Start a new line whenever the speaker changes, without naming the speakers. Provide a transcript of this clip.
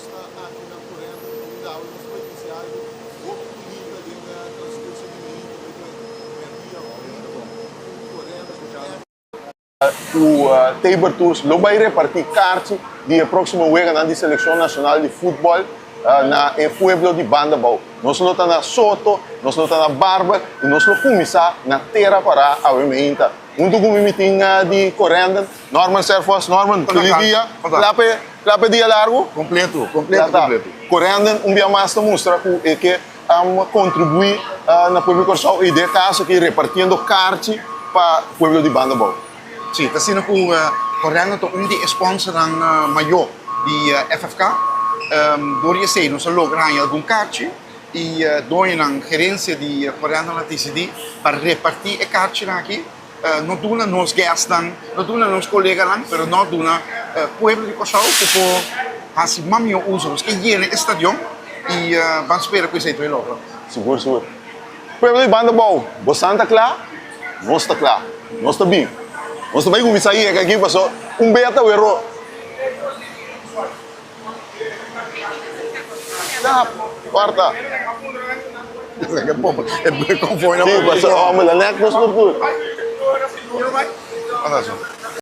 Nos ta aki na Corendon kaminda awe nos bai bisa algu hopi bunita den transcurso di mainta bai ta merdia Corendon. Ku Taber Tours lo bai repartí karchi di e próksimo weganan di selekshon nashonal di futbòl na e pueblo di Bandabou. Nos lo ta na Soto, nos lo ta na Barber i nos lo kuminsá na Tera Pará awe meinta. Huntu ku mi mi tin di Corendon, Norman Serphos. Norman, felis dia. Kla kla pa e dia largu?
Kompleto, kompleto, kompleto.
Corendon un bia mas ta mustra ku e ke kontribuí na pueblo di Kòrsou i den e kaso aki repartiendo karchi pa pueblo di Bandabou.
Sí, ta asina ku Corendon ta un di e sponsornan mayó di FFK. Dor di esei nos a logra haña algun karchi i doñonan, gerensia di Corendon a disidí pa repartí e karchinan aki. No duna nos guestnan, no duna nos koleganan, pero no duna pueblo di Kòrsou ku por hasi mas mihó uso. Nos ke yena e stadion i ban spera ku esei ta bai logra.
Sigur, sigur. Pueblo di Banda Bou, bosan ta kla? Nos ta kla. Nos ta bin. Nos ta bai kuminsá yega aki paso un bea ta wero. Stap, corta. Sí, paso hombre, la nek nos por tur.